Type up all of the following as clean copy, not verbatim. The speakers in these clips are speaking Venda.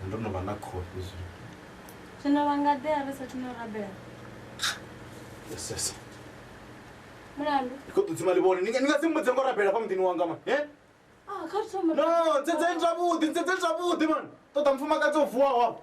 Ndo no vha na khofhe zwino. Zwino vha nga ḓea ri sathu no rabela. Yes, yes. Mulandu. Ndi khou ḓo dzima ḽivhone. Ni nga si mmbudze ngo rabela fha muḓini wanga man. Eh? Ah, kha ri thome. No, ntsedzeni zwavhuḓi, ntsedzeni zwavhuḓi man. Ṱoḓa mufumakadzi o vuwaho afha.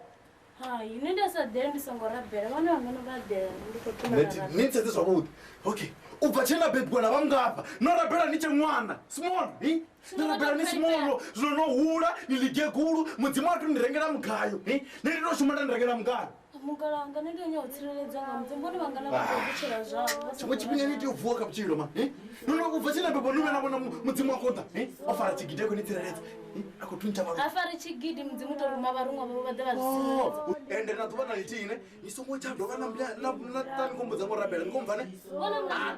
Hai, nṋe nda sa ḓele ndi songo rabela. Vhana vhanga no vha ḓela ndi khou thoma nda rabela. Ni ntsedzeni zwavhuḓi. Okay. U bva tshe na bebiwa na vha mungafha. No rabela ni tshe ṅwana. Small, eh? No rabela ni small, zwino no hula, ni ḽigegulu, Mudzimu a tou ni rengela mugayo, eh? Nṋe ndi tou shuma nda ni rengela mugayo. Mukala wanga nṋe ndi nyaga u tsireledzwa nga Mudzimu, vhone vhanga na vha khou vhutshila zwavho. Tshiṅwe tshifhinga ni tea u vuwa kha vhutshilo man. Eh? No no u bva tshe na bebiwa no vhuya na vhona Mudzimu a khou ḓa, eh? O fara tshigidi a khou ni tsireledza. Eh? A khou thuntsha vhaloi. A fari tshigidi Mudzimu to ruma vharuṅwa vhavho vha ḓe vha zwi tsireledza. Oh, ende na ḓuvha na ḽithihi ne ni songo tsha dovha na mbuya na na ṱa ni khou mbudza ngo rabela ni khou mpfa ne a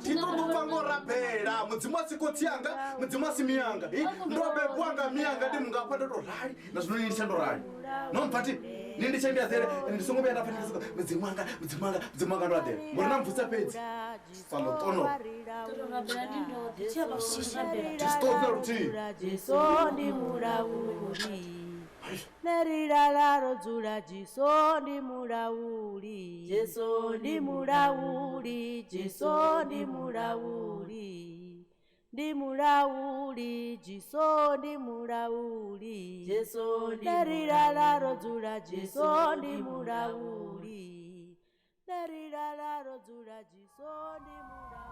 thi ṱoḓi u pfa ngo rabela Mudzimu a si khotsi anga Mudzimu a si miyanga ndo bebwa nga miyanga ndi mungafha ndo to rali na zwino ni litsha ndo rali no mpfa thi ni nditshe ndi aḓele ndi songo vhuya nda pfa ndi soko Mudzimu wanga Mudzimu wanga Mudzimu wanga ndo aḓela ngori na mvusa fhedzi fano tono thi si ṱoḓi na luthihi. Jesu ndi mulauli, nerilala ro dzula Jesu ndi mulauli, Jesu ndi mulauli, Jesu ndi mulauli, ndi mulauli, Jesu ndi mulauli, Jesu ndi nerilala ro dzula Jesu ndi mulauli, nerilala ro dzula Jesu ndi mulauli.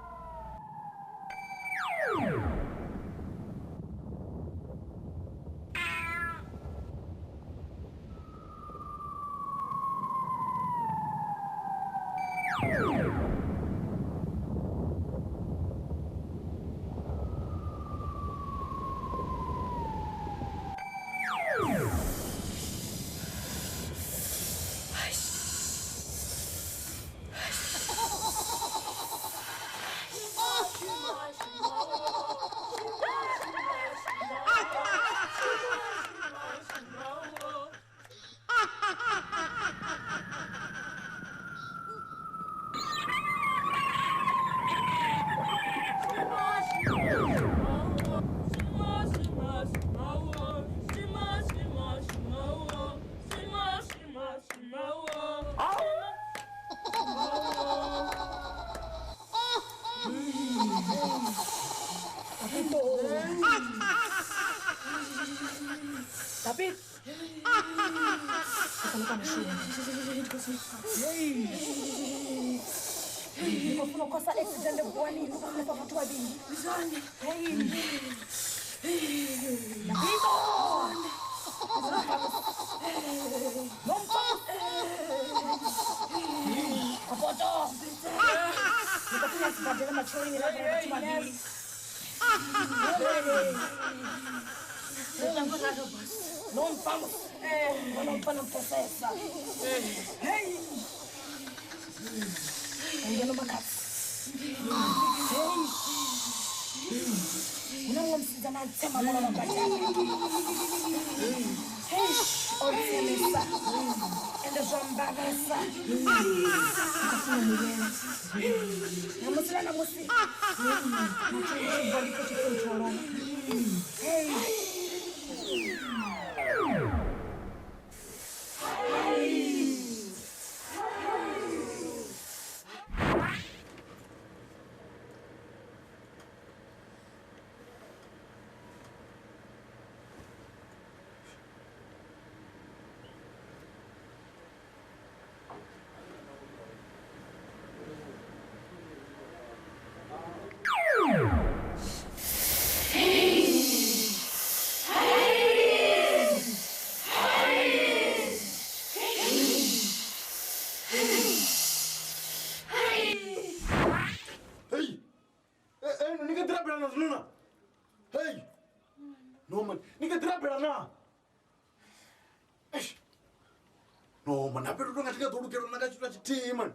David. Ndikufuna ukosa accident ekuwanini ukufuna batho babili. Hey. David. Kopoto. Ndikufuna sibhadele matsheleni la batho babili. No mpfa no mpfa no pfesesa. Hey. Ngeno makatsi. Hey. Una muṅwe musidzana a tsema mola mabadani. Hey, o tsemesa. Ende zwa mbavhesa. Namusi na namusi. Tshi bva ndi khou tshi controla. Hey. Hey! No man, ni ka ḓirabela na? Eish. No man, habe ndo nga thi nga ḓo lugelwa na nga tshithu tshithihi man.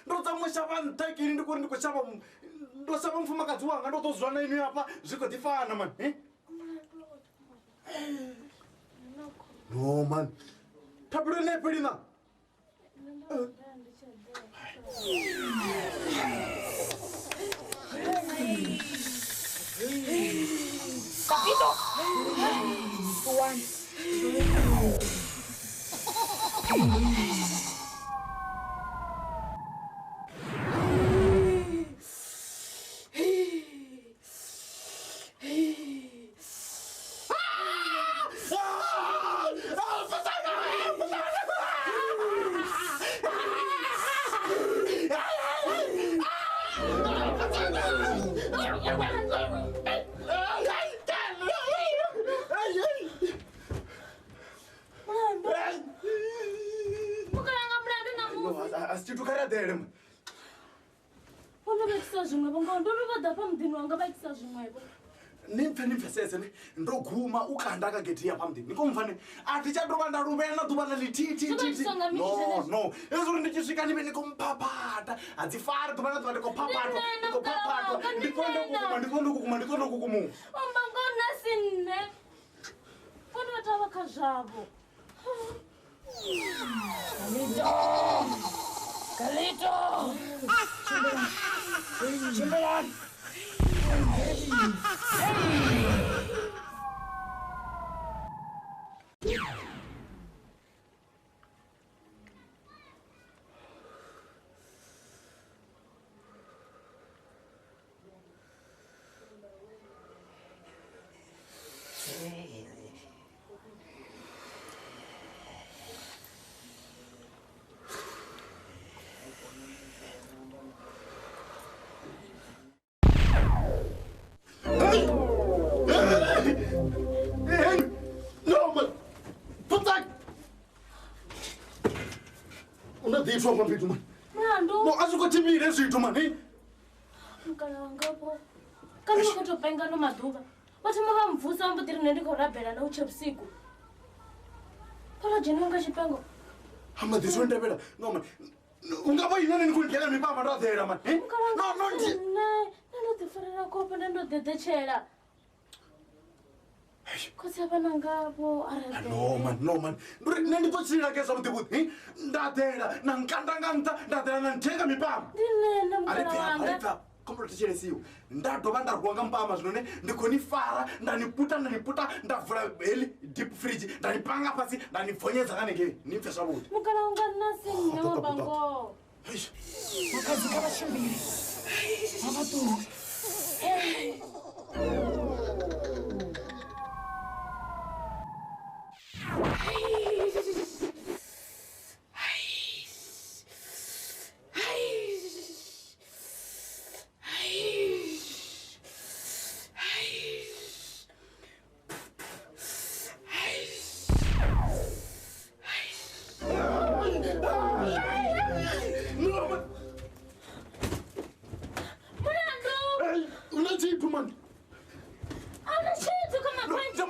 Ndo tsa muṅwe shavha nṱha kini ndi kori ndi khou shavha ndo shavha mufumakadzi wanga ndo ḓo dzula na inwi hafha zwi khou ḓi fana man. No man. Thabelo ine fheli na? Capito? One. Ndo guma u kanda ka gate ya pha muḓini ni khou mpfa ni a thi tsha dovha nda luvhela na ḓuvha na ḽithihi no no hezwi uri ndi tshi swika ni vhe ni khou mphaphata a dzi fari ḓuvha na ḓuvha ndi khou phaphatwa ndi khou phaphatwa ndi konde kukuma ndi konde kukuma ndi konde kukumuwa amba ngoho na si nṋe vhone vha tou vha kha zwavho. Kalito! Tshimbilani! No, a zwi khou tshimbile zwithu mani. Mukala wanga vho kana vha khou tou penga no maḓuvha vha thoma vha mvusa vha mbo ḓi ri nṋe ndi khou rabela na u tshe vhusiku vha dzheniwa nga tshipengo. Ha maḓisi o ndevhela no man u nga vha inoni ni khou ndyela mipama ndo aḓela man. No no ndi nṋe ndo ḓi farela khofhe nṋe ndo ḓeḓetshela. Khotsi a vhananga vho arabela. No man, no man. Ndo ri nṋe ndi ḓo tshila ke zwavhuḓi vhuḓi. Nda ḓela na nkanda nga nṱha, nda ḓela na nthenga mipama. Ndi nṋe na mukala wanga. Ari pfa, khombelo thetshelesiwe. Nda dovha nda rwiwa nga mpama zwino ne ndi khou ni fara, nda ni puta, nda ni puta, nda vula heḽi deep fridge, nda ni panga fhasi, nda ni bvonyedza nga hanengei, ni pfe zwavhuḓi. Mukala wanga nna si nṋe wa bango. Makhadzi kha vha tshimbile. A vha ṱuwe.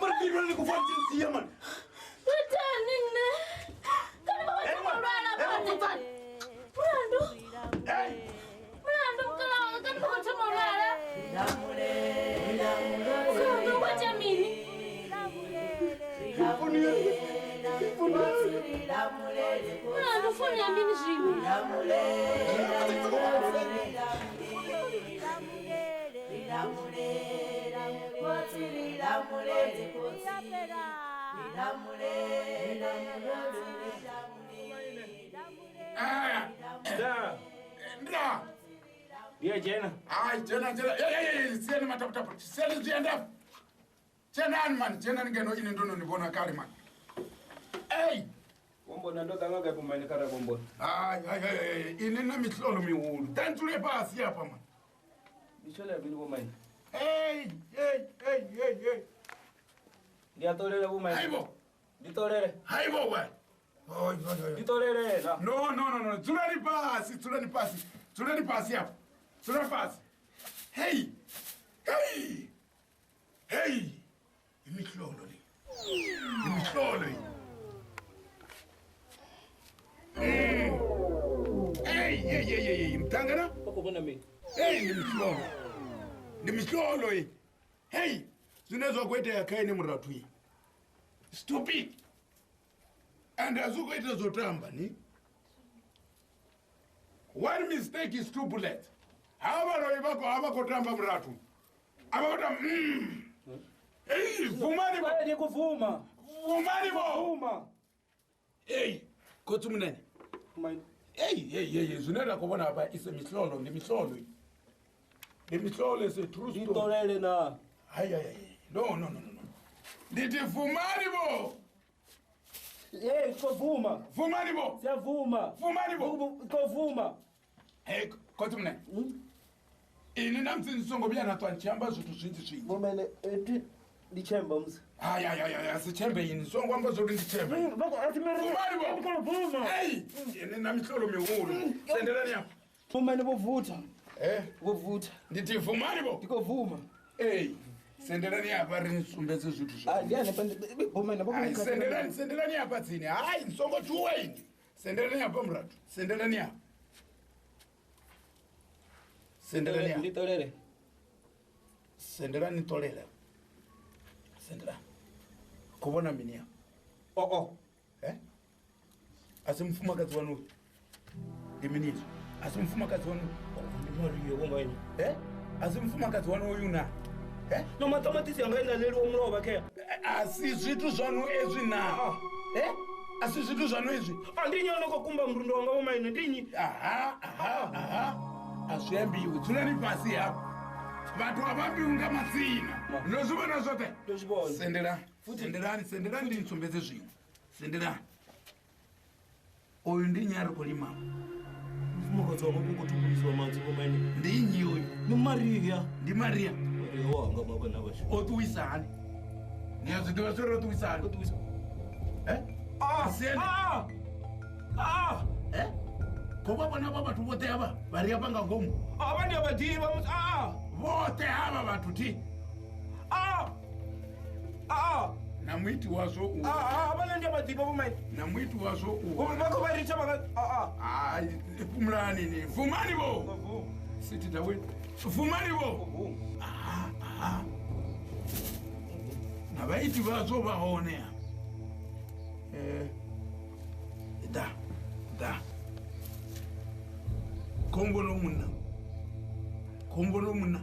Amba ri lwela ni khou vuwa ni tshi ntsia mani. Itani nṋe. Kana vha khou thoma u lwala vhone. Mulandu. Mulandu mukalaha wanga kana vha khou thoma u lwala. Mukalaha wanga u khou itea mini? Mulandu founu ya mini zwino? Nda. Ndiye jena. Ai jena jena. Hey siyani mataputapu. Siyani zvienda. Chenani man, chenani ngeno ine ndono nibona kale man. Hey. Wombona ndo tanga ka bomane kara bombona. Ai ai ai ine na mihlolo mihulu. Tantsule pasi apa man. Mihlolo ya bini bomane. Hey hey hey hey hey. Ndiyatolele bomane. Haibo. Nditolele. Haibo we. Oi oi oi. Nditolele na. No no no no. Dzulani pasi, dzulani pasi. Dzulani pasi apa. Dzulani pasi. Hey. Hey. Hey. Imihlolo le. Imihlolo. Hey, hey, hey, hey, mtangana? Ukubona mina. Hey, ndimihlolo. Ndimihlolo eh. Hey, zwine zwa kuitea kaine murathu iyi. Stupid. And azukuita zotamba ni. One mistake is two bullets. Hava vako hava kotamba murathu. Ava kotamba. Hey, vumani bo. Ndi kuvuma. Vumani bo. Vuma. Hey, kotsi munene. Mine. Hey, hey, hey, zwine ra khou vhona hafha ise mihlolo, ndi mihlolo. Ndi mihlolo is a true story. Nditolele na. Hai hai hai. No no no no. Nditi vumani bo. Hey, kovuma. Vumani bo. Siyavuma. Vumani bo. Kovuma. Hey, kotsi munene. Ini na mtsi songo vhuya na ṱwa ntshi amba zwithu zwinzhi zwinzhi. Bomene, eti ndi chemba musi. Hai hai hai hai, si chembe yini songo amba zwo ndi chembe. Vumani bo. Hey, ini na mihlolo mihulu. Sendelani apa. Bomene vho Eh, vho Nditi vumani bo. Ndikovuma. Hey, sendelani apa ri nsumbedze zwithu zwa. Ah, ndi hanefha bomene vho. Hai, sendelani, sendelani apa tsini. Hai, songo tshuwa ini. Sendelani apa murathu. Sendelani apa. Sendelani apa. Nditolele. Sendelani tolele. Sendelani. Khou mini apa? Oh oh. Eh? Asi mufumakadzi wanu. Ndi mini izwo? Asi mufumakadzi wanu. Ndi Maria bomene. Eh? Asi mufumakadzi wanu uyu na. Eh? No matamatisi anga inaleliwa mulovha khe. Asi zwithu zwanu ezwi na. Eh? Asi zwithu zwanu ezwi. Ndi nnyi ano khou kumba murundo wanga bomene ndi nnyi? Aha aha aha. A zwi ambiwi. Dzulani fhasi hafha. Vhathu a vha ambiwi nga madzina. No zwi vhona zwoṱhe? Ndo zwi vhona. Sendelani. Sendelani, sendelani ndi nsumbedze zwiṅwe. Sendelani. Oyu ndi nnyi a ri khou lima? Mufumakadzi wanga u khou thumbulisiwa matswu bomene. Ndi nnyi uyu? Ndi Maria. Ndi Maria. Maria wanga mabana vhashu. O ṱuwisa hani? Ni a zwi ḓivha zwo ri o ṱuwisa hani? O ṱuwisa. Eh? Ah, Sieni. ah. Ah. Eh? Khou vha vhona havha vhathu vhoṱhe havha vha ri hafha nga ngomu. Ah, vha ndi a vha ḓivha musi. Ah. Vhoṱhe havha vhathu thi. Ah. Ah. Na muiti wazwo u. Ah, ah, vha ndi a vha ḓivha bomene. Na muiti wazwo u. Vha khou vha ritsha vha ah ah. Hai, fhumulani ni. Vumani bo. Sithi dawe. Vumani bo. Ah ah. Na vhaiti vhazwo vha hone ha. Eh. Da. Da. Khombo no munna. Khombo no munna.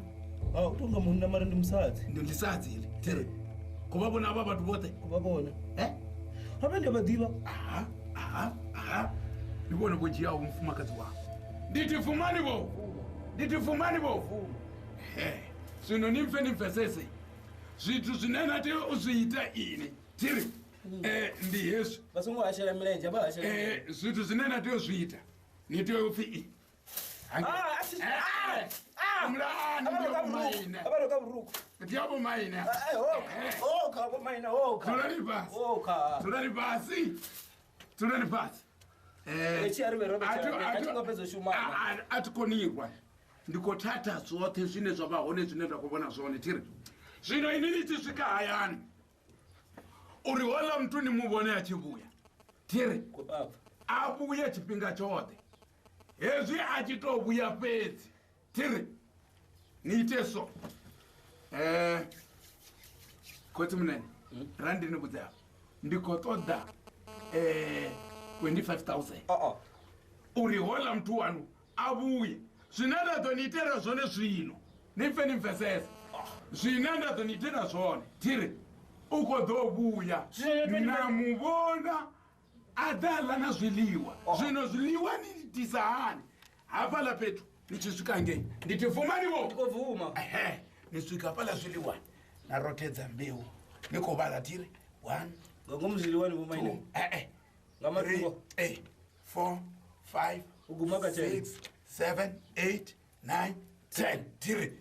Ah, u tonga munna mara ndi musadzi. Ndi musadzi ile. Tere. Khou vha vhona havha vhathu vhoṱhe? Khou vha vhona. Eh? Havha ndi a vha ḓivha. Aha, aha, aha. Ndi vhone vho dzhiaho mufumakadzi wavho. Nditi vumani bo. Nditi vumani bo. He. Zwino ni mpfe ni pfesese. Zwithu zwine na tea u zwi ita ini. Thiri. Ndi hezwi. Vha songo hashela milenzhe, vha hashela. Zwithu zwine na tea u zwi ita. Ni tea u pfi i. Ah, asi. Ah! Ah! Mlani ndi Avha ro ka vhuruku. Ndi avo maine. Eh, oka, oka, maine, oka. Dzulani fhasi. Oka. Dzulani fhasi. Dzulani fhasi. Eh, tshi ari vhe a thi ngo fhedza u shuma. A thi konirwa. Ndi khou thatha zwoṱhe zwine zwa vha hone zwine nda khou vhona zwone thiri. Zwino ini ni tshi swika hayani. Uri hola muthu ni mu vhone a tshi vhuya. Thiri a vhuye tshifhinga tshoṱhe. Hezwi a tshi tou vhuya fhedzi. Thiri ni ite so. Khotsi munene, randi ni vhudze hafha. Ndi khou ṱoḓa 25,000. Uri hola muthu wanu a vhuye. Zwine nda ḓo ni itela zwone zwino. Ni pfe ni pfesese. Zwine nda ḓo ni itela zwone. Thiri u khou ḓo vhuya. Na mu vhona a ḓa ḽa na zwiḽiwa. Zwino zwiḽiwa ni itisa hani? Hafhaḽa fhethu ni tshi swika ngei. Ndi thi vumani vho? Ndi khou bvuma. Ehe, ni swika hafhaḽa zwiḽiwani na rothedza mbeu. Ni khou vhala thiri 1 nga ngomu zwiḽiwani vho maine. 2 Nga matungo. 3 4 5 U guma ka 10. 6 7 8 9 10. Thiri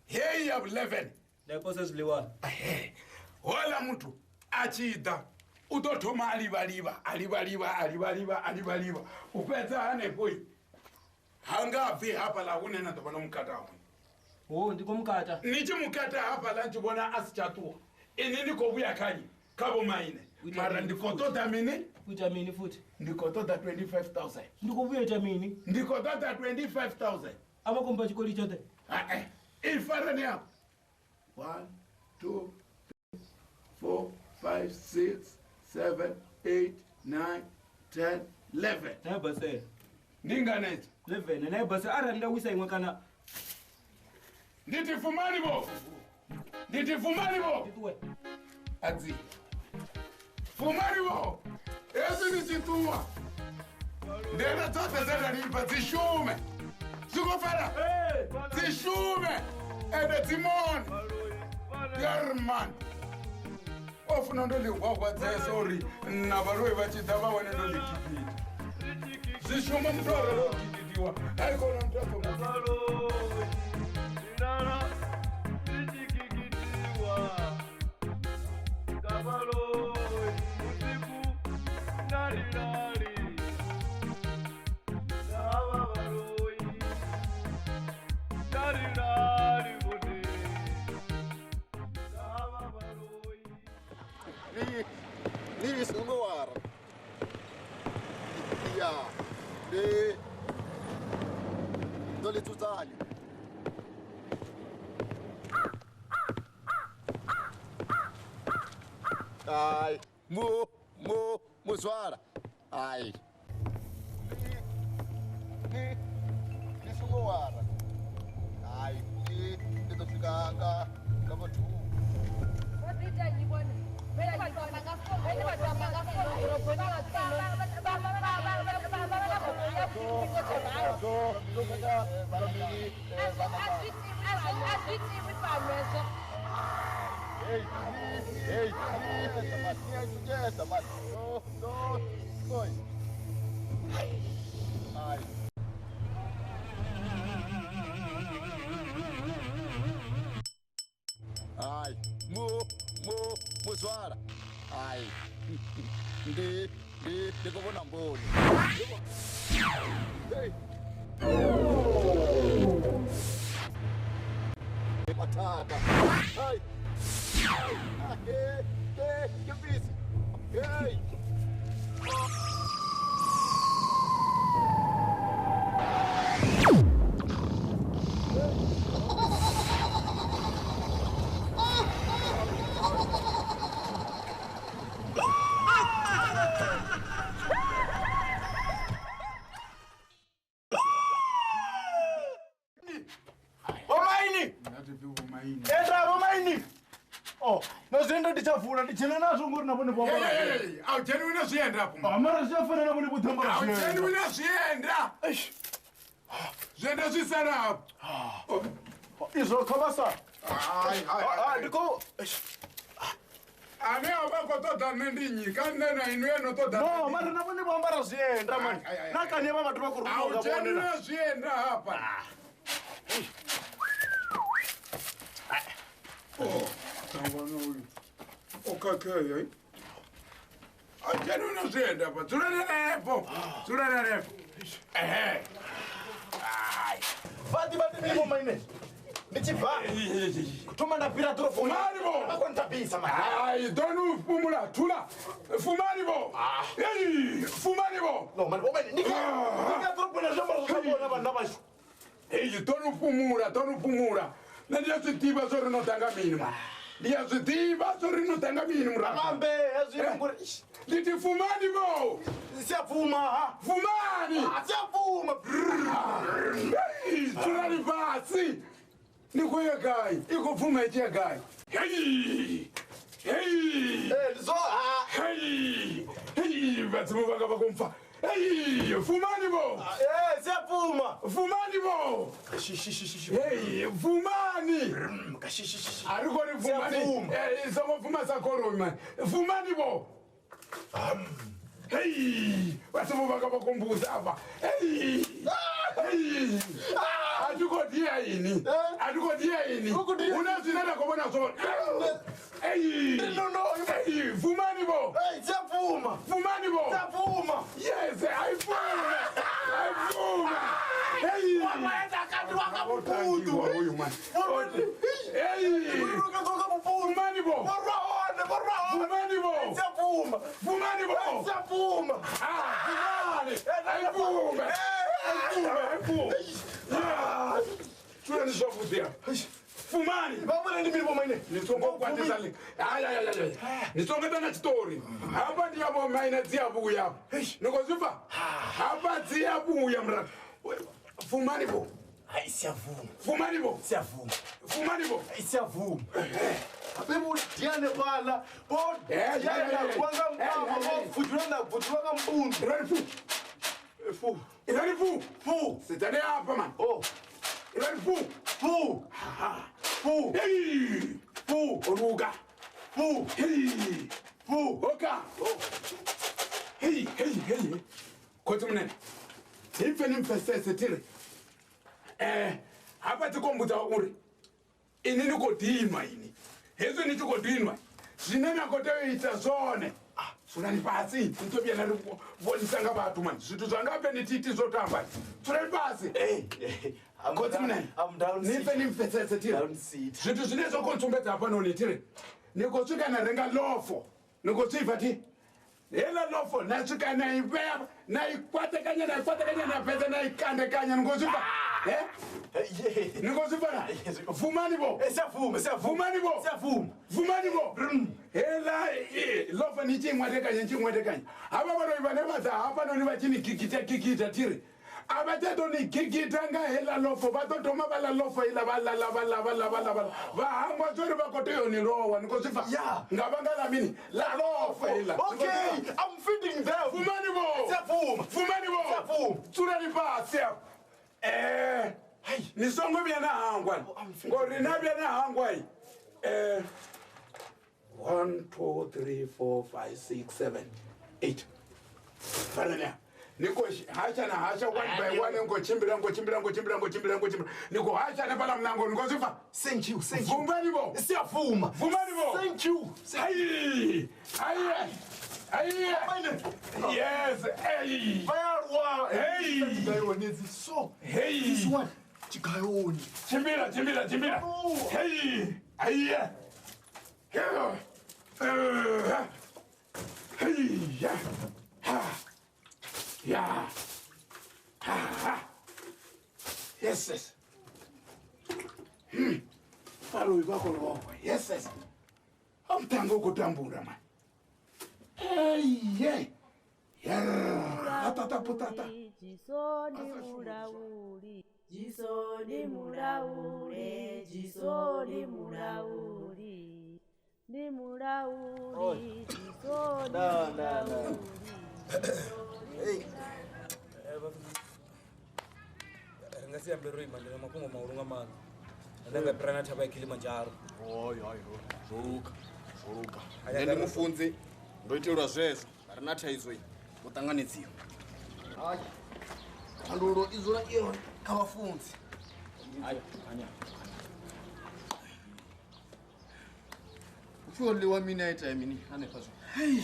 heyi ya 11 Nda posa zwiḽiwani. Ehe, hola muthu a tshi ḓa u ḓo thoma a livhaliva a livhaliva a livhaliva a livhaliva u fhedza hanefho ha nga bvi hafhaḽa hune na ḓo vha no mukata hone. Ho ndi khou mukata. Ni tshi mukata hafhaḽa ni tshi vhona a si tsha ṱuwa ini ni khou vhuya kha nnyi? Kha vhomaine. Mara ndi khou ṱoḓa mini? U ita mini futhi? Ndi khou ṱoḓa 25,000. Ndi khou vhuya ita mini? Ndi khou ṱoḓa 25,000. A vha khou mpha tshikoli tshoṱhe? Hae, i fareni hafha. 1 2 3 4 5 6 7 8 9 10 11. Na basela. Ndi ngana idzo? 11 na basela arali nda wisa iṅwe kana Ndi thi fumani vho. Ndi thi fumani vho. ndi ṱuwe. Adzi. Fumani vho. Hezwi ni tshi ṱuwa. Ndela dzoṱhe dze nda lifha dzi shume. Zwi khou pfala? Dzi shume. Ende dzi mone. Yerman. O funa ndo ḽi gwagwadzesa uri na vhaloi vha tshi ḓa vha wane ndo ḽi gidida. Zwi shuma muthu arali o gididiwa. Hai kona muthu a songo Ni songo wara. Ya. Ndi ndo ḽi dzudzanya. Ai, muzwala. Ai. Ni songo wara. Ai, ndi ḓo swika nga vhathu. Ai, muzwala. Ai, ndi khou vhona mboni. Hey. Mathata. Ai. Ke busy. Hey. Oh, no zwienda ndi tsha vula ndi dzhena nazwo ngori na vhone vho ambara. A u dzheniwi na zwienda afho. Mara zwi a fanela na vhone vho ḓi ambara A u zwienda. dzheniwi na zwienda. Zwienda zwi sala afho. Izwo kha vha sa. Hai, hai, hai. Ndi khou Ane a vha khou ṱoḓa nṋe ndi nnyi? Kha nṋe na inwi no ṱoḓa. No, mara na vhone vho ambara zwienda mani. Na kani havha vhathu vha khou A rumiwa u nga vhone dzheniwi na. na zwienda hafha. Oh, ṅwana uyu o khakhea. A dzheniwi na zwienda hafha. Dzulani henefho. Dzulani henefho. Ehe. Hai. Vha ḓivha ndi mini vho maine? Ndi tshi bva thoma nda fhira ḓoroboni vha khou ntabisa mani. Hai, ḓonu fhumula thula. Fumani vho. Ei, fumani vho. No mani, vho ndi nga ḓoroboni zwiambaro zwa vhona vhanna vhashu. Ei, ḓonu fhumula, ḓonu fhumula. Nṋe ndi a zwi ḓivha zwo ri no ḓa nga mini mani. Ndi a zwi ḓivha zwo ri no ḓa nga mini murahu. Ambe hezwi ngori ndi ti fumani vho. Si a pfuma ha. Fumani. Si a pfuma. Ei, dzulani fhasi. Ni khou ya gai? I khou pfuma i tshi ya gai? Hei! Hei! So ha. Hei! Hei, vhadzimu vhanga vha khou mpfa. Hei, fumani vho. Si a pfuma. Fumani vho. Hei, fumani. A ri khou ri fumani. Songo pfuma sa goloi mani. Fumani vho. Hei, vhadzimu vhanga vha khou mbuza afha. Hei! Hei! A thi khou dia ini. A thi khou dia ini. Hu na zwine nda khou vhona zwone. Ei! Ei, fumani vho. Ei, si a pfuma. Fumani vho. Si a pfuma. Yes, ai pfuma. Ai pfuma. Ei! Uyu mwana. Ei! Fumani vho. Fumani vho. Si a pfuma. Fumani vho. Si a pfuma. Ah, fumani. Ai pfuma. Ai pfuma, ai pfuma. Tsula ni zwavhuḓi afha. Fumani. Vha vhona ndi mini vho maine? Ni songo kwatisa li. Ai ai ai ai. Ni songo ita na tshiṱori. Hafha ndi ya vho maine dzi a vhuya. Ni khou zwi pfa? Hafha dzi a vhuya murahu. Fumani vho. Ai si a pfuma. Fumani vho. Si a pfuma. Fumani vho. Ai si a pfuma. Habe vho diane fhaḽa. Vho diana kwa nga mpama vho bvudzula nda bvudzula nga mpundu. Irani fu. Fu. Irani fu. Fu. Sedzani hafha mani. Oh. Irani fu. Fu. Fu. Hey. Fu. Ruga. Fu. Hey. Fu. Oka. Hey, hey, hey. Khotsi munene. Ni pfe ni pfesese thiri. Hafha dzi khou mbudza uri ini ni khou dinwa ini. Hezwi ni tshi khou dinwa zwine na khou tea u ita zwone. Dzulani fhasi, ni ḓo vhuya na ri vhonisa nga vhathu mani. Zwithu zwanga hafha ni thi iti zwo tamba. Dzulani fhasi. Khotsi munene. Ni pfe ni pfesese thiri. Zwithu zwine zwa khou ntsumbedza hafhanoni thiri. Ni khou swika na renga ḽofo. Ni khou zwi pfa thi? Heiḽa ḽofo na swika na i vhea na i kwatekanya na i kwatekanya na fhedza na i kandekanya. Ni khou zwi pfa? Ni khou zwi pfa na? Fumani vho. Si a pfuma, si a pfuma. Fumani vho. Si a pfuma. Fumani vho. Heiḽa ḽofo ni tshi ṅwatekanya ni tshi ṅwatekanya. Havha vhaloi vhane vha ḓa hafhanoni vha tshi ni gigita gigita thiri. A vha tsha ḓo ni gigita nga heiḽa ḽofo, vha ḓo thoma vha ḽa ḽofo iḽa vha ḽa ḽa vha ḽa vha ḽa vha ḽa vha ḽa. Vha hangwa zwo ri vha khou tea u ni lowa. Ni khou zwi pfa? Nga vhanga ḽa mini? Ḽa ḽofo heiḽa. Okay, I'm feeding them. Fumani vho. Si a pfuma. Fumani vho. Si a pfuma. Dzulani fhasi afha. Ni songo vhuya na hangwa. Ngori na vhuya na hangwa 1 2 3 4 5 6 7 8. Farani. Ni khou hasha na hasha one by one, ni khou tshimbila, ni khou tshimbila, ni khou tshimbila, ni khou tshimbila, ni khou tshimbila. Ni khou hasha hanefhaḽa muṋangoni, ni khou zwi pfa? Thank you, thank you. Fumani vho. Si a pfuma. Fumani vho. Thank you. Ai! Ai! Ai! Yes, hey! Vha ya lwa. Hey! Tshigayoni hedzi so. Hey! This one. Tshigayoni. Tshimbila, tshimbila, tshimbila. Hey! Ai! Hey! Hey! Ha! Yeah. Ha ha. Yes, yes. Baloi vha khou lowa. Yes, yes. Amutanga u khou tambula mani. Hey, yeah. Atata putata. Jesu ndi mulauli. Jesu ndi mulauli. Jesu ndi mulauli. Ndi mulauli. Jesu ndi mulauli. Hey. Ri nga si ambe ro ima ndi na mafhungo mahulu nga maanḓa. Ane nga fhira na thavha ya Kilimanjaro. Hoi hoi hoi. Zwo luga. Zwo luga. Nṋe ndi mufunzi ndo itelwa zwezwo. A ri na thaidzo iyi. Vho ṱanganedziwa. Hai. Thandululo i dzula i hone kha vhafunzi. Hai, anya. Upfi ho ḽiwa mini a itea mini hanefha zwo? Hei.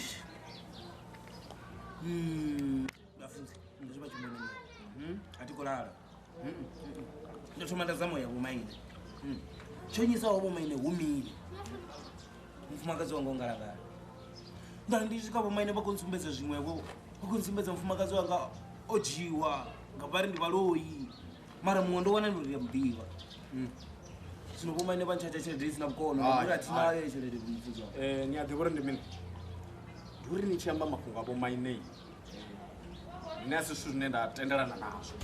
Vhafunzi, ndi zwi vha tshimoni. A thi khou lala. Ndo thoma nda zama u ya vhomaine. Tsho nyisaho vhomaine hu mini? Mufumakadzi wanga o ngalangala. Nda ndi swika vhomaine vha khou ntsumbedza zwiṅwevho, vha khou ntsumbedza mufumakadzi wanga o dzhiwa nga vha ri ndi vhaloi. Mara muṅwe ndo wana ndi ri ya muḓivha. Zwino vhomaine vha ntshatsha tshelede i sina vhukono, ngauri a thi nayo tshelede mufunzi wanga. Ni a ḓivha uri ndi mini? Ndi uri ni tshi amba mafhungo a vhomaine, nṋe a si zwithu zwine nda tendelana nazwo.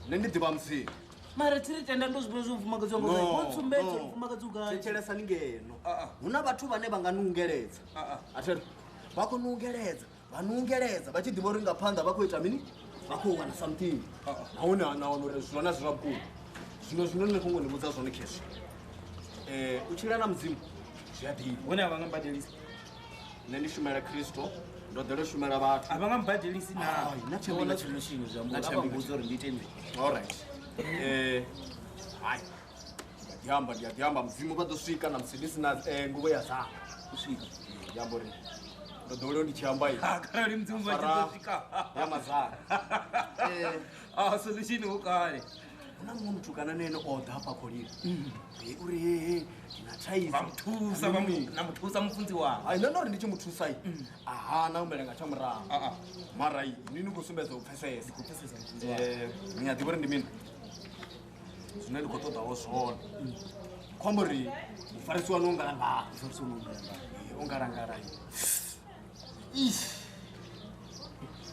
Nṋe ndi ḓivha Mudzimu. Mara thi ri tenda ndo zwi vhona zwo mufumakadzi wanga vho ntsumbedza uri mufumakadzi u gai. Thetshelesani ngeno. Hu na vhathu vhane vha nga nungeledza. A thi ri vha khou nungeledza, vha nungeledza vha tshi ḓivha uri nga phanḓa vha khou ita mini? Vha khou wana something. Nahone na wana uri zwone a si zwa vhukuma. Zwino zwino nṋe khongo ni vhudza zwone khezwi. U tshila na Mudzimu zwi a ḓivha. Hone a vha nga mbadelisi. Nṋe ndi shumela Kristo, ndo ḓela u shumela vhathu. A vha nga mbadelisi na. Hai, na Ndo wana solution zwi amba uri a vha mbudza uri ndi ite mini. All right. Hai. Ndi a ḓi amba Mudzimu vha ḓo swika na musi ndi si na nguvho ya zanga. U swika. Ndi amba uri ndo ḓowela ndi tshi amba Ha kharali Mudzimu vha tshi ḓo swika. Ya mazanga. Solution hu kale. Hu na muṅwe muthu kana na ene o ḓa hafha khou lila. Uri he ndi na thaidzo. Vha muthusa, vha na muthusa mufunzi wanga. Hai, nṋe ndo ri ndi tshi muthusa a hana humbela nga tsha murahu. Mara ni ni khou sumbedza u pfesesa. Ndi khou pfesesa mufunzi wanga. Ni a ḓivha uri ndi mini? Zwine ndi khou ṱoḓaho zwone. Khou amba uri mufarisi waṋu o ngalangala. Mufarisi waṋu o ngalangala. O ngalangala.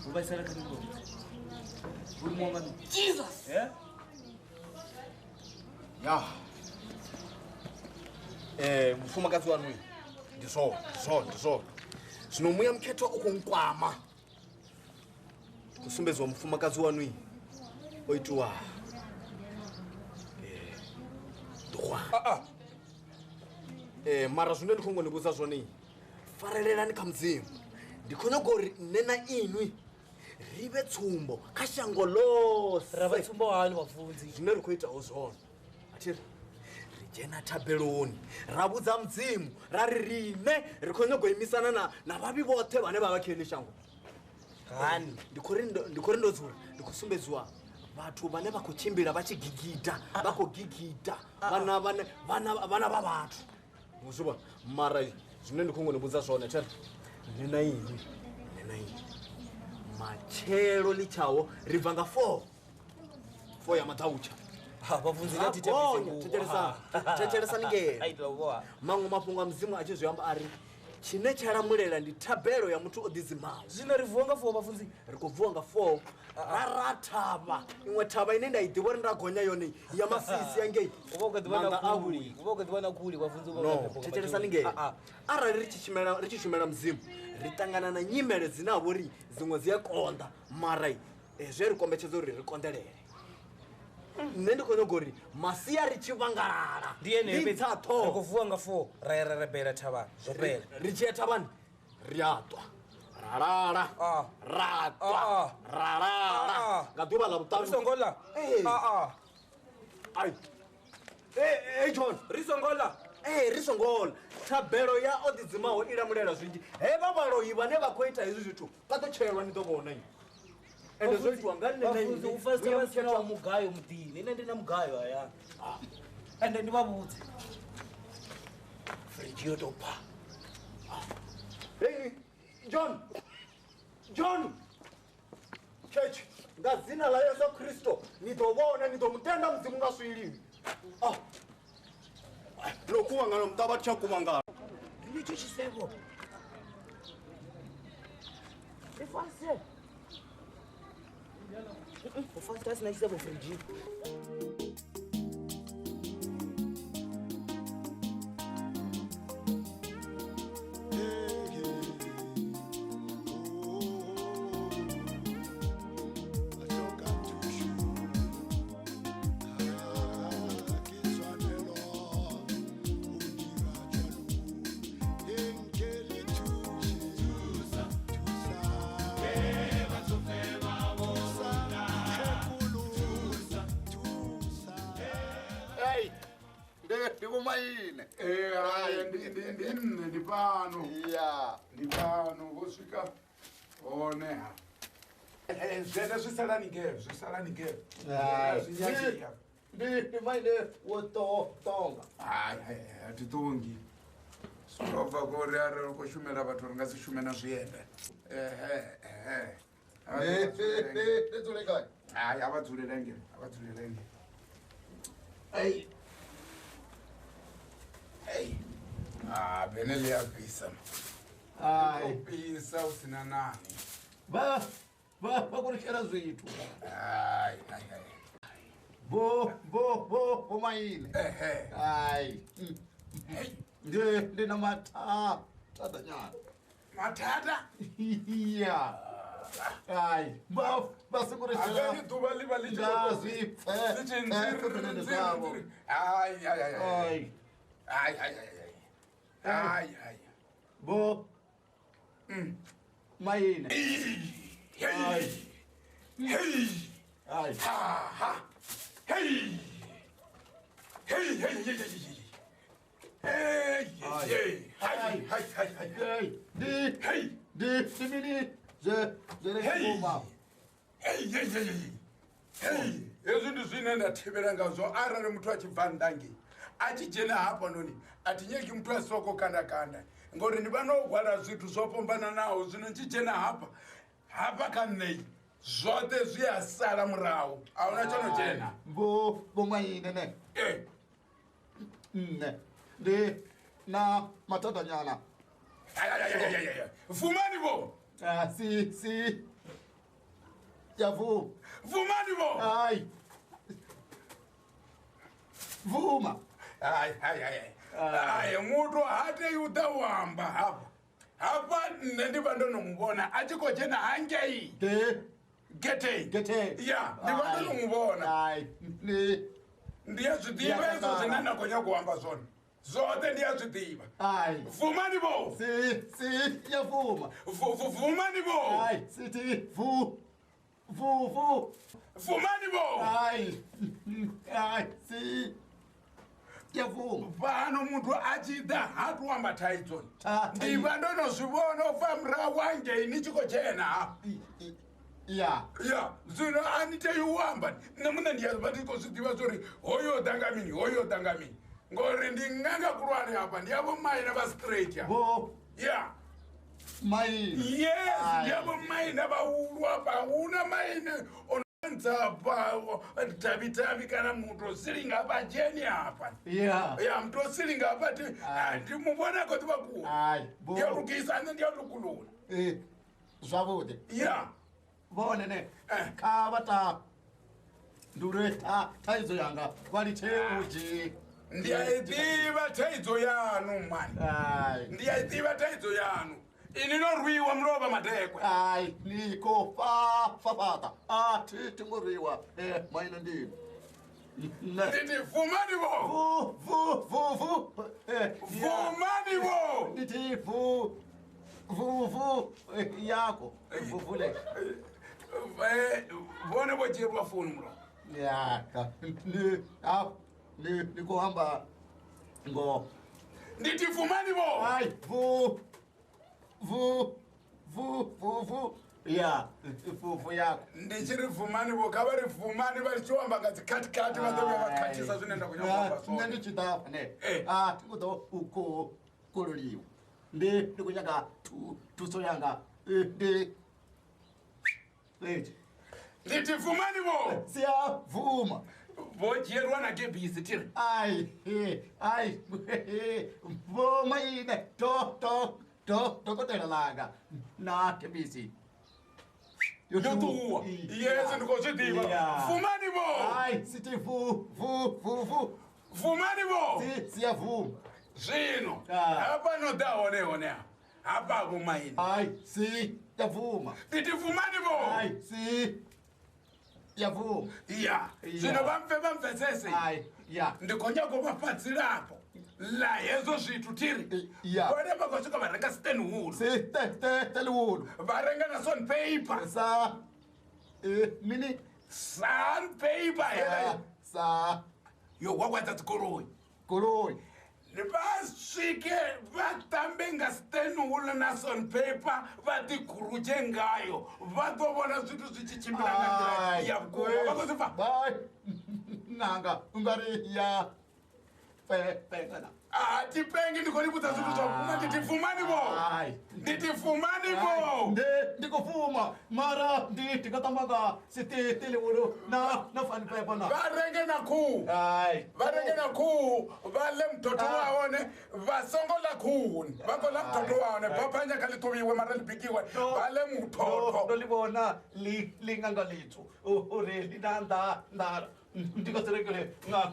Hu vhaisala kha mini? Hu lumiwa nga mini? Jesus! Eh? Ya. Mufumakadzi waṋu ndi zwone, ndi zwone. Zwino muya mukhethwa u khou nkwama. Khou sumbedziwa mufumakadzi waṋu o itiwa ḓuhwana. Mara zwine ndi khou ngo ni vhudza zwone, farelelani kha Mudzimu. Ndi khou nyaga uri nṋe na inwi ri vhe tsumbo kha shango ḽose. Ra vha tsumbo hani vhafunzi? Zwine ri khou itaho zwone. A thi ri dzhena thabeloni ra vhudza Mudzimu ra ri riṋe ri khou nyaga u imisana na vhavhi vhoṱhe vhane vha vha kha heḽi shango. Hani? Ndi khou ri ndo dzula ndi khou sumbedziwa vhathu vhane vha khou tshimbila vha tshi gigida, vha khou gigida vhana vha vhathu. Zwi vhona? Mara zwine ndi khou ngo ni vhudza zwone thera, nṋe na inwi matshelo ḽi tshaho ri bva nga 4 ya maḓautsha. Vhafunzi nga thetshelesani ngeno. Maṅwe mafhungo a Mudzimu a tshi zwi amba a ri tshine tsha lamulela ndi thabelo ya muthu o ḓidzimaho. Zwino ri vuwa nga 4 vhafunzi? Ri khou vuwa nga 4 ra thavha iṅwe thavha ine nda i ḓivha uri nda gonya yone ya Masisi ya ngei. U vha u kha ḓi vha na khuli, u vha u kha ḓi vha na khuli vhafunzi. No, thetshelesani ngeno. Arali ri tshi shumela Mudzimu ri ṱangana na nyimele dzine ha vha uri dziṅwe dzi a konḓa, mara zwi a ri kombetshedza uri ri konḓelele. Nṋe ndi khou nyaga uri masia ri tshi vhangalala ndi yeneyo ndi tsa ṱhoho. Ri khou vuwa nga 4 ra ya ra rabela thavhani, zwo fhela. Ri tshi ya thavhani ri a ṱwa ra lala, ra ṱwa ra lala nga ḓuvha ḽa vhuṱanu. Ri songo ḽa. Ai. John, ri songo ḽa. Ri songo ḽa. Thabelo ya o ḓidzimaho i lamulela zwinzhi. Hevha vhaloi vhane vha khou ita hezwi zwithu vha ḓo tshelwa, ni ḓo vhona. Ende zwo itiwa nga nṋe na inwi. U fasta vha sina wa mugayo muḓini. Nṋe ndi na mugayo hayani. Ende ndi vha vhudze. Fridge yo tou pha. Hey, John. John. Church, nga dzina ḽa Yesu Kristo ni ḓo vhona, ni ḓo mutenda Mudzimu nga swilini. No kuvhangana muṱa vhathu tsha kuvhangana. Ndi tshi tshisevho. Ifase. O fasta sina tshisevho fridge. Ndi nṋe ndi fhano. Ndi fhano vho swika hone ha. Zwene zwi salani ngeo, zwi salani ngeo. Zwi nyangea. Ndi maine wo tonga. Hai hai a thi tongi. Zwo bva ngori arali u khou shumela vhathu ri nga si shume na zwienda. Ndi dzule gai? Hai a vha dzule lengere, a vha dzule lengere. Ei. Ei. Ah, bene ḽi a fhisa. Ai. Fhisa u sina nani. Vha khou shela zwithu. Ai ai ai. Bo maine. Ehe. Ai. Ndi na mathata nyana. Mathata? Yeah. Ai, vha songo ri shela. Avheni ḓuvha ḽi vha ḽi tshi Nda zwi pfe. Ḽi tshi nziri. Ai ai ai. Ai. Ai ai ai. Ai ai. Bo. Maine. Hey. Hey. Ai. Ha ha. Hey. Hey hey hey hey. Hey hey. Hai hai hai hai. Di hey. Di mini ze hey. Hey hey hey. Hey. Hezwi ndi zwine nda thivhela ngazwo arali muthu a tshi bva nnḓa ngei a tshi dzhena hafhanoni a thi nyagi muthu a soko kanda kanda ngori ndi vha no hwala zwithu zwo fhambananaho. Zwino tshi dzhena hafha hafha kha nṋe zwoṱhe zwi a sala murahu, a huna tsho no dzhena. Bo maine ne. Eh. Nṋe ndi na mathata nyana. Ai ai ai ai ai. Vumani bo. Ah si ya vu. Vumani bo. Ai. Vuma. Ai ai ai. Ai muthu ha tei u ḓa u amba hafha. Hafha nṋe ndi vha ndo no mu vhona a tshi khou dzhena hangei. Gete. Gete. Ya, ndi vha ndo no mu vhona. Ai, ndi a zwi ḓivha hezwo zwine nda khou nyaga u amba zwone. Zwoṱhe ndi a zwi ḓivha. Ai. Vumani bo. Si ya vuma. Vumani bo. Ai, si ti vu. Vu vu. Vumani bo. Ai. Ai, si ya vuma. Fhano muthu a tshi ḓa ha tou amba thaidzo. Ndi vha ndo no zwi vhona u bva murahu hangei ni tshi khou dzhena hafha. Ya. Ya, zwino a ni tei u amba. Nṋe muṋe ndi a vha ndi khou zwi ḓivha zwa uri hoyo o ḓa nga mini, hoyo o ḓa nga mini. Ngori ndi ṅanga khulwane hafha, ndi a vho maine vha straight hafha. Bo. Ya. Maine. Yes, ndi a vho maine vhahulu hafha. Huna maine o ntsapha tavi tavi kana muthu o silinga hafha dzheni hafha. Ya. Ya, muthu o silinga hafha ndi mu vhona khou ḓivha kule. Ai, bo. Ndi a lugisa nṋe ndi a lukulula. Eh, zwavhuḓi. Ya. Vhone ne kha vha ta ndule thaidzo yanga vha litshe u dzhia. Ndi a i ḓivha thaidzo yanu mani. Ai. Ndi a i ḓivha thaidzo yanu. Ini no rwiwa mulovha madekwe. Ai, ni khou fafhaṱa. A thi ngo rwiwa. Maine ndi. Ndi vumani bo. Vu vu vu. Vumani bo. Ndi thi vu vu vu yako. Vu vule. Vhone vho dzhielwa founu mulovha. Ya, ni ndi khou amba ngoho. Ndi thi vumani bo. Ai, vu vu vu vu vu. Ya, vu vu yako. Ndi tshi ri vumani bo, kha vha ri vumani vha tshi amba nga dzikhathikhathi vha ḓo vhuya vha khathisa zwine nda khou nyaga u amba zwone. Nṋe ndi tshi ḓa hafha ne. A thi khou ḓo u khou kololiwa. Ndi khou nyaga thuso yanga. Ndi Ndi thi vumani bo. Si a vuma. Vho dzhielwa na gebisi thiri. Ai, ai. Vho maine do do do dokotela langa na gebisi. Yo ṱuwa. Yes, ndi khou zwi ḓivha. Vumani bo. Ai, si thi vu vu vu vu. Vumani bo. Si a vuma. Zwino hafha no ḓa hone hone hafha. Hafha vho maine. Ai, si ya vuma. Ndi thi vumani bo. Ai, si ya vuma. Ya. Zwino vha mpfe vha mpfesese. Ai, ya. Ndi khou nyaga u vha fha dzilafho ḽa hezwo zwithu thiri. Ya. Vhone vha khou swika vha renga stanwool. Si te te te wool. Vha renga na sun paper. Sa mini sun paper hela. Sa yo gwagwadza dzigoloi. Goloi. Vha swike vha tambe nga stanwool na sun paper vha ḓi gurudze ngayo vha ḓo vhona zwithu zwi tshi tshimbila nga nḓila ya vhukuma. Vha khou zwi pfa? Bye. Nanga ungari ya pengana. Ah, tipengi ndi khou ni vhudza zwithu zwa vhukuma ndi tifumani vho. Ndi tifumani vho. Ndi khou fuma mara ndi nga tamba nga sitiliwulu na fani pepa na. Vha renge na khuhu. Vha renge na khuhu vha ḽe muthotho wa hone vha songo ḽa khuhu. Vha khou ḽa muthotho wa hone bapanya kha ḽi ṱhuvhiwe mara ḽi bikiwe vha ḽe muthotho. Ndo ḽi vhona ḽi nga ḽitswu uri ḽi na nḓala. Ndikaserekele nga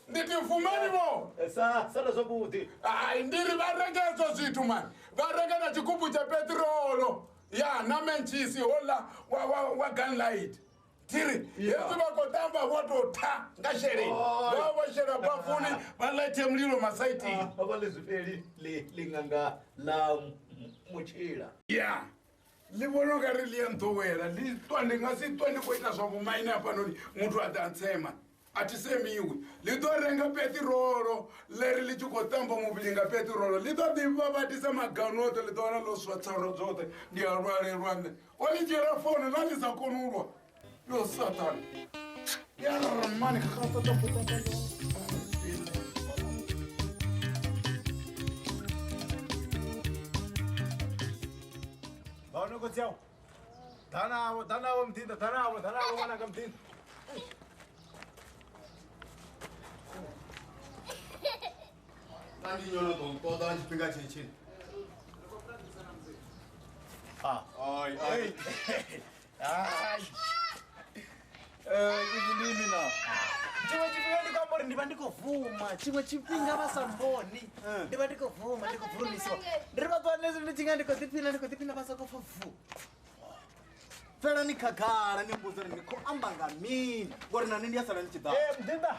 ndi tifumani vho sala zwavhuḓi. Hai ndi ri vha renge hezwo zwithu mani vha renge na tshigubu tsha peṱirolo ya na mentshisi houḽa wa gunlight. Thiri hezwi vha khou tamba vho tou tha nga sheleni vha vho shela bafuni vha ḽaithe mulilo masaitini. Vha ḽi zwifheli ḽi ṅanga ḽa mutshila. Ya ḽi vhona ungari ḽi ya nḓowela ḽi ṱwa ndi nga si ṱwe ndi khou ita zwa vhumaine hafhanoni muthu a ḓa ntsema a thi semiwi. Ḽi ḓo renga peṱirolo ḽeri ḽi tshi khou tamba muvhili nga peṱirolo ḽi ḓo ḓi vhavhatisa maganu oṱhe ḽi ḓo wana ḽo swa tsaro dzoṱhe ndi a lwalelwa nṋe. O ḽi dzhiela founu na ḽi sa koni u lwa yo sathane ya mani. Vhaone khotsi awu ḓa navho muḓinḓa ḓa navho ṅwananga muḓinḓa. Nda ndi nyono ḓo nṱoḓa nga tshifhinga tshitshi. Izwi ndi imi na. Tshiṅwe tshifhinga ndi khou amba uri ndi vha ndi khou vuma, tshiṅwe tshifhinga vha sa mboni ndi vha ndi khou vuma, ndi khou bvumisiwa. Ndi ri vha ṱuwa ndi tshi nga ndi khou ḓiphina vha sokou pfa vu. Fela ni khagala ni mbudza uri ni khou amba nga mini ngori na nṋe ndi a sala ni tshi ḓa. Muḓinḓa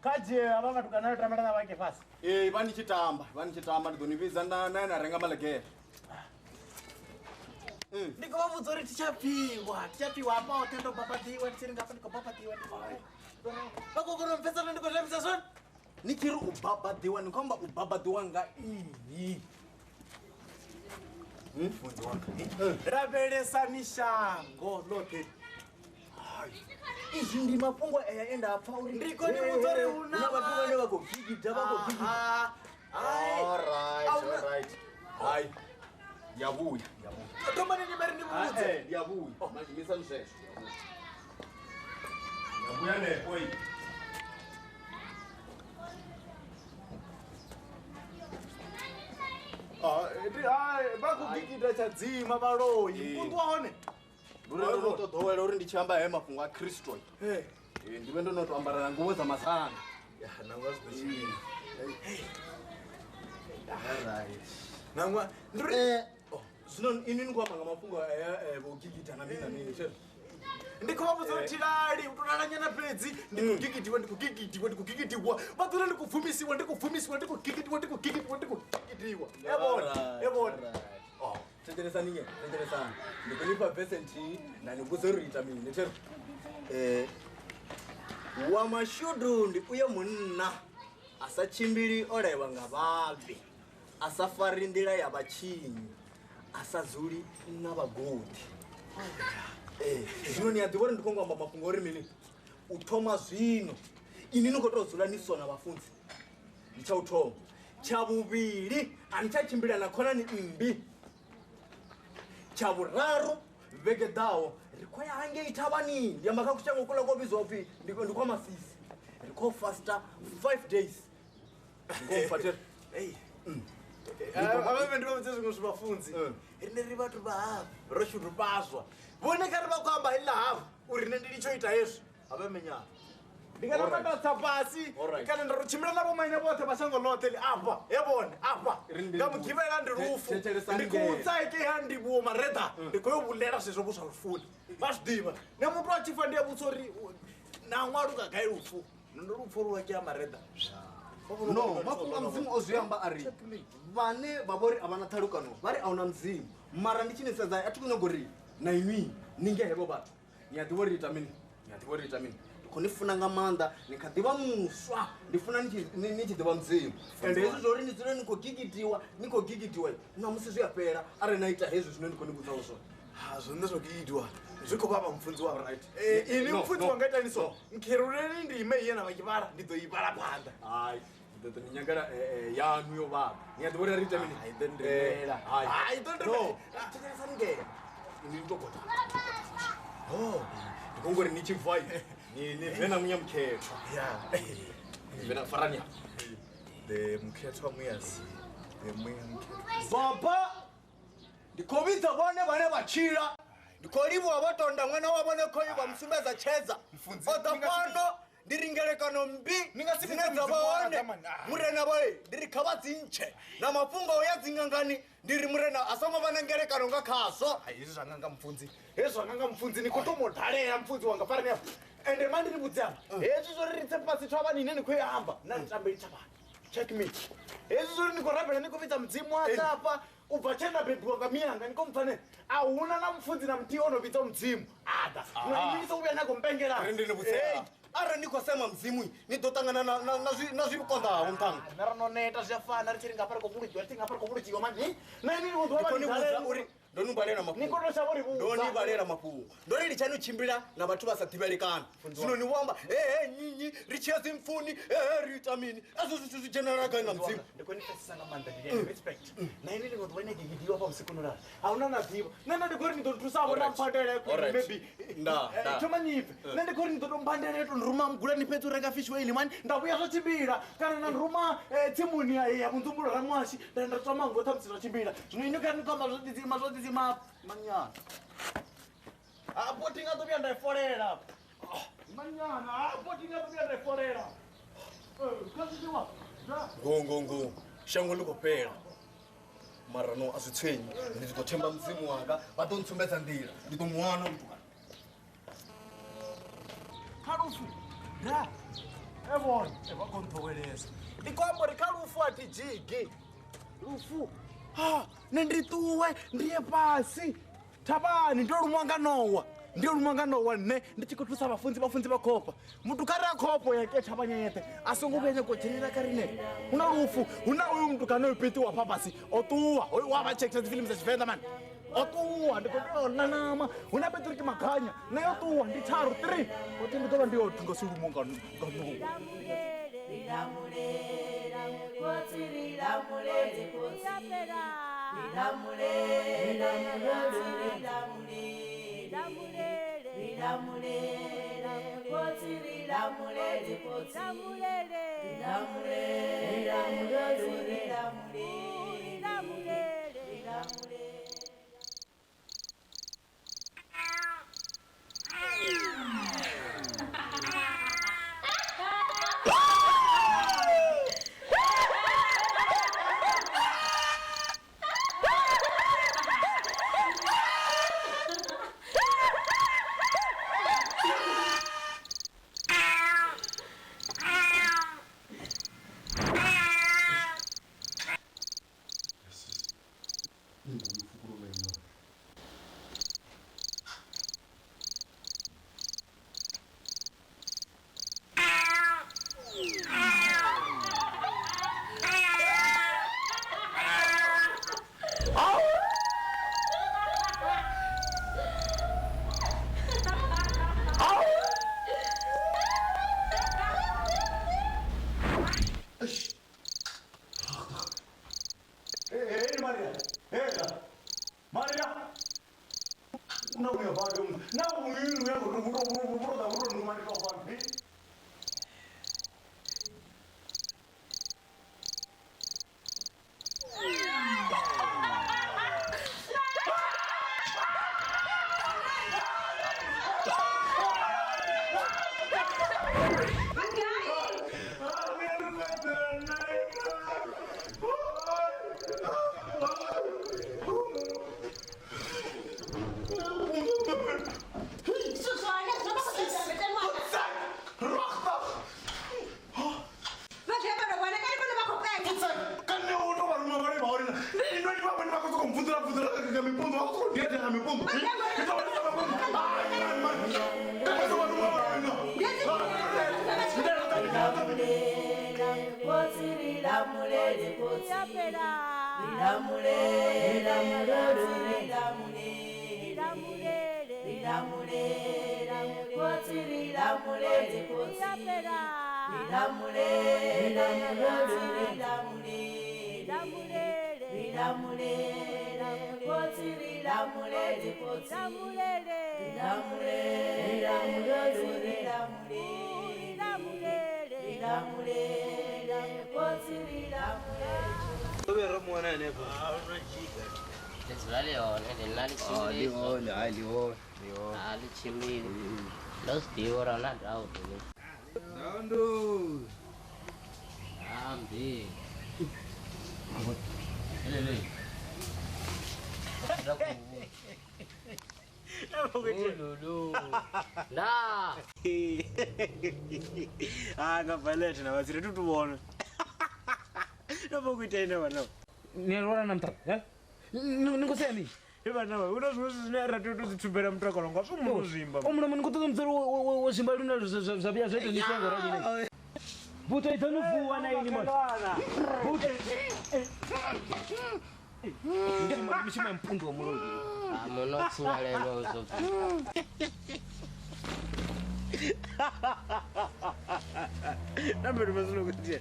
kha dzhie havha vhatukana yo tambela na vhake fhasi. Ee vha ni tshi tamba ndi ḓo ni vhidza na na renga maḽegere. Ndi khou vha vhudza uri thi tsha pfiwa hafha hoṱhe ndo babaḓiwa ndi tshi ri ngafha ndi khou babaḓiwa. Vha khou kona u mpfhesesa uri ndi khou tambisa zwone. Ni tshi ri u babaḓiwa ni khou amba u babaḓiwa nga nnyi? Mfunzi wanga lavhelesani shango ḽoṱhe. Izwi ndi mafhungo aya e nda pfa uri ndi khou ni vhudza uri hu na vhathu vhane vha khou gigida vha khou gigida. Alright. Hai. Ya vhuya. Thomani ni vha ri ni vhudze. Ndi ya vhuya. Mashumisa zwezwo. Ya vhuya nepo iyi. Vha khou gigida tsha dzima vhaloi. Mukundu wa hone. Ndo ndo to ḓowela uri ndi tshi amba haya mafhungo a Kristo. Ndi vhe ndo no to ambara na nguwo dza masana. Ya nangwa zwi ḓo tshimbila. Alright. Nangwa ndi ri zwino inwi ni khou amba nga mafhungo aya vho gigida na mini na mini. Ndi khou vha vhudza uri thilali u tou lalanyana fhedzi ndi khou gigidiwa ndi khou gigidiwa ndi khou gigidiwa vha ḓo ri ndi khou pfumisiwa ndi khou pfumisiwa ndi khou gigidiwa ndi khou gigidiwa ndi khou gigidiwa. E vhone. Thetshelesani nye, thetshelesani. Ndi khou nifha vese nthihi nda ni vhudza uri ita mini. Thero. Wa mashudu ndi uyo munna a sa tshimbili o laiwa nga vhavhi, a sa fari nḓila ya vhatshinyi, a sa dzuli na vhagoḓi. Zwino ni a ḓivha uri ndi khou amba mafhungo uri mini? U thoma zwino inwi ni khou tou dzula ni sona vhafunzi. Ndi tsha u thoma. Tsha vhuvhili a ni tsha tshimbila na khonani mmbi. Tsha vhuraru vhege ḓaho ri khou ya hangei thavhani ndi amba kha kushango kuḽa ko vhidzwa upfhi ndi kwa Masisi. Ri khou fasta 5 days. Ndi Avha ndi vha vhudze zwiṅwe zwi vhafunzi. Rine ri vhathu vha hafha ro shudufhazwa. Vhone kha ri vha khou amba heḽa hafha uri nṋe ndi litsho ita hezwi havha menyana. Ndi nga namba nda tsa fhasi kana nda ro tshimbila na vhomaine vhoṱhe vha shango ḽoṱhe ḽi afha he vhone afha nga mugivhela ndi lufu ndi khou tsa ha ndi vhuwo mareḓa ndi khou yo vhulela zwezwo vhuswa lufuni vha zwi ḓivha. Nṋe muthu a tshi fa ndi a vhudza uri na ṅwaluka gai lufu ndo lupfo lu akea mareḓa. No, mafhungo a Mudzimu o zwi amba a ri vhane vha vhori a vha na ṱhalukano vha ri a huna Mudzimu. Mara ndi tshi ni sedza a thi khou nyaga uri na inwi ni nge hevho vhathu. Ni a ḓivha uri ita mini? Ni a ḓivha uri ita mini? Ndi khou ni funa nga maanḓa, ni kha ḓivha muswa, ndi funa ni tshi ḓivha Mudzimu. Ende hezwi zwa uri ni dzule ni khou gigidiwa, ni khou gigidiwa, ṋamusi zwi a fhela arali na ita hezwi zwine ndi khou ni vhudza zwone. Zwone zwo gigidiwa Zwi khou vhavha mupfunzi wanga. Ini mupfunzi wanga itani so nkheruleni ndi ime iye na vha tshivhala ndi ḓo i vhala phanḓa. Hai, ndi ḓo ni nyagela yanu yo vhaḓa. Ni a ḓivha uri ri ita mini? Hai, ḓo ndemela. Hai, ḓo ndemela. Thetshelesani ngea. Ini ndi to goda. Ndi khou ngori ni tshi bva ni bve na muya mukhethwa. Ni bve na farani hafha. The mukhethwa muyasi. The muya mukhethwa. Baba, ndi khou vhidza vhone vhane vha tshila. Ndi khou livhuwa vho tonda ṅwana wa vhone khoyu vha musumbedza tshedza. O ḓa fhano ndi ri ngelekano mmbi dzine dza vha hone. Murena vhoe ndi ri kha vha dzi ntshe na mafhungo o ya dzingangani ndi ri murena a songo vha na ngelekano nga khazwo. Hezwi zwa nga mupfunzi, hezwi zwa nga mupfunzi ni khou tou dalela mupfunzi wanga farani afha. Ende mandi ni vhudze afha. Hezwi zwo ri ri tse fhasi thavhani ine ni khou i amba na ni tambeli thavhani. Check me. Hezwi zwo ri ni khou rabela ni khou vhidza mudzimu a ḓa afha. U bva tshe nda bebiwa nga miyanga ni khou mpfane a huna na mupfunzi na muthihi o no vhidza mudzimu a ḓa. Zwino ini ni songo vhuya na khou mpengela. Ri ndi ni vhudze. Arali ni khou sema mudzimu ni ḓo ṱangana na zwi konḓaho muṱhannga. Nṋe ro no neta zwi a fana ri tshi ri ngafha ri khou vhuludzhiwa ri tshi ngafha ri khou vhuludzhiwa mani. Na ini ni vho ḓuvha vha ni vhudza uri ndo ni vhalela mafhungo. Ni khou tou shavha uri vhudza. Ndo ni vhalela mafhungo. Ndo ri litshani u tshimbila na vhathu vha sa ḓivhelekani. Zwino ni vho amba he nyinyi ri tshiya dzimpfuni he ri ita mini. Ezwo zwithu zwi dzhenelela gai na mudzimu. Ndi khou ni pfesesa nga maanḓa ndi ene respect. Na ini ni ngo ḓuvha ine gigidiwa fha vhusiku no lala. A huna na ḓivho. Nṋe nda ndi khou ri ni ḓo nthusa vho na mphandele maybe. Nda. Thoma ni pfe. Nṋe ndi khou ri ni ḓo tou mphandele to nruma mugulani fhedzi u renga fish oil mani nda vhuya zwa tshimbila kana na nruma tsimuni ya vhunzumbulo ra ṅwashi nda nda tswa mango ṱhamusi zwa tshimbila. Zwino ini kha ni khou amba zwo ḓidzima zwo ḓidzima manyana. Apo thi nga ḓo vhuya nda i folela. Manyana, apo thi nga ḓo vhuya nda i folela. Kha zwiḽiwa. Ngo ngo shango ḽi khou fhela. Mara no a zwi tswenyi. Ndi ḓo themba mudzimu wanga vha ḓo ntsumbedza nḓila. Ndi ḓo muwana mutukana. Kha lufu. Da. E vhone, e vha khou nṱhowelesa. Ndi khou amba uri kha lufu a thi dzhigi. Lufu. Ha, nṋe ndi ṱuwe ndi ye fhasi thavhani ndo lumiwa nga nowa. Ndi lumiwa nga nowa nṋe ndi tshi khou thusa vhafunzi vhafunzi vha khofha. Muthu kha ri a khofho ya ke thavhanya yeṱhe a songo vhuya nyaka u dzhenelela kha riṋe. Hu na lufu, hu na uyu muthu kana uyu pitiwa fha fhasi o ṱuwa. Hoyu wa vha tshekisa dzi fiḽimu dza Tshivenḓa mani. O ṱuwa ndi khou tea u ḽa ṋama. Hu na Patrick Makhanya naye o ṱuwa ndi tharu 3. Othi ndi ḓo vha ndi yoṱhe nga si lumiwa nga nowa. ri lamulele, khotsi ri lamulele, khotsi ri lamulele, khotsi ri lamulele, ri lamulele, khotsi ri lamulele, khotsi ri lamulele, khotsi ri lamulele, ri lamulele, khotsi ri lamulele. Ledzula ḽi hone ende nṋe a ḽi tshimbili. Ḽi hone, hai ḽi hone, ḽi hone. A ḽi tshimbili. Ndo zwi ḓivha uri a hu na doubt. Dondo. Hambi. Elele. Ululu. Nda. Ah, nga valet na vhatsire tu vhona. Ndo vho kuita ine vhana. Ni lwala na mutaka, eh? Ni khou sea mini? He vhana vha, hu na zwiṅwe zwithu zwine ra tea u tou zwi thubela mutakalo nga zwo muno zwimba. O mulomo ni khou ṱoḓa mutselo wo zwimba lune zwa vhuya zwa ita ni songo rali ne. Buto i ḓo no vuwa na ini mona. Buto. Mishumo ya mpundu wa muloi. Ah, muno tshinyalelwa uzwo. Nambere mazino kutia.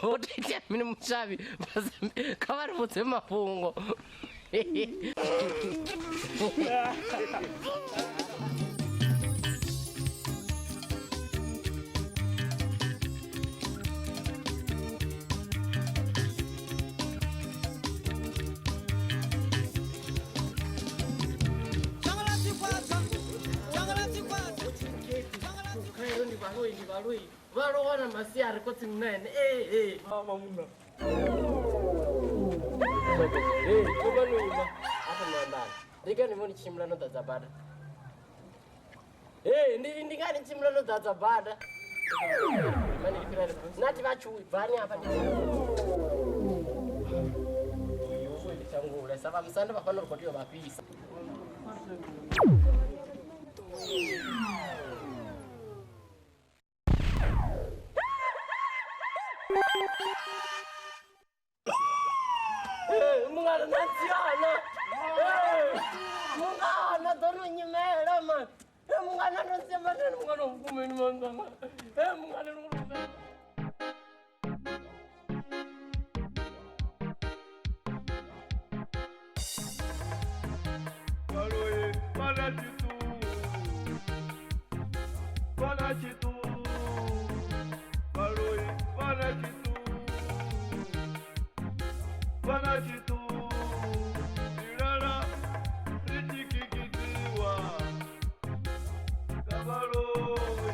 Ho tea mini mushavhi kha vha ri vhudze mafhungo. Ndi vha lowana masiari khotsi munene. Ee mama munna. Ee vha no ima afha no ambana. Ndi ngani vho ni tshimbila no ḓadza bada? Ee ndi ngani tshimbila no ḓadza bada? Mani ndi fhira nathi vha tshuwi bvani afha ndi tshangule sa vha musanda vha fanela uri khou tea u vha fhisa. Munghana na tsiana. Munghana ḓo no nyimela man. Munghana no ntsia manene munghana wa vhukumeni man. Munghana no rumela. Baloyi bana tshiṱuku. Bana tshiṱuku. Baloyi bana tshiṱuku. Bana tshiṱuku. Ndilala ri tshi gigidziwa nga baloyi.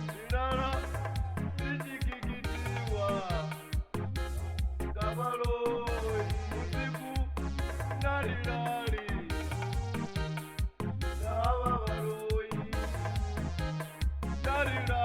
Ndilala ri tshi gigidziwa nga baloyi. Vhusiku na lilali nga havha baloyi. Na lilali.